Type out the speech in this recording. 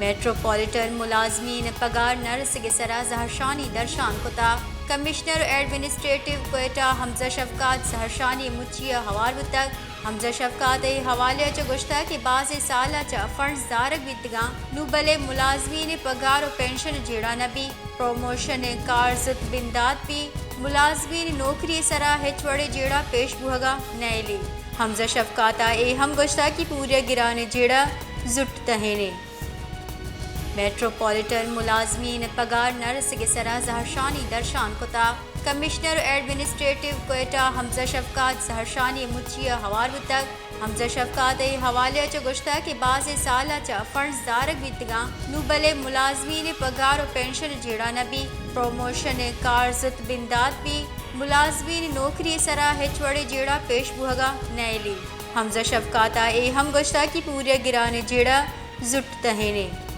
میٹروپولیٹن ملازمین پگار نہ رسگ ءِ سرا زہرشانی درشان کتگ۔ کمشنر ایڈمنسٹریٹو کوئٹہ حمزہ شفقات زہرشانی مچی ءَ ہوار بوتگ۔ حمزہ شفقات ءَ اے حوالہ ءَ چہ گوشتگ کہ بازیں سال ءَ چہ فنڈز زارگ بیتگ اَنت، نوں بلے ملازمین ءِ پگار ءُ پنشن جیڑہ نہ بیت، پروموشن ءِ کار زوت بندات بیت، ملازمین ءِ نوکری ءِ سرا ہچ وڑیں جیڑہ پیش بوہگ ءَ نئیلیت۔ حمزہ شفقات ءَ اے ہم گوشتگ کہ پوریا گران ءِ جیڑہ زوت ٹہین اِنت۔ میٹروپولیٹن ملازمین پگار نہ رسگ ءِ سرا زہرشانی درشان کتگ۔ کمشنر ایڈمنسٹریٹو کوئٹہ حمزہ شفقات زہرشانی مچی ءَ ہوار بوتگ۔ حمزہ شفقات ءَ اے حوالہ ءَ چہ گوشتگ کہ بازیں سال ءَ چہ فنڈز زارگ بیتگ اَنت، نوں بلے ملازمین ءِ پگار ءُ پنشن جیڑہ نہ بیت، پروموشن ءِ کار زوت بندات بیت، ملازمین ءِ نوکری ءِ سرا ہچ وڑیں جیڑہ پیش بوہگ ءَ نئیلیت۔ حمزہ شفقات ءَ اے ہم گوشتگ کہ پوریا گران ءِ جیڑہ زوت ٹہین اِنت۔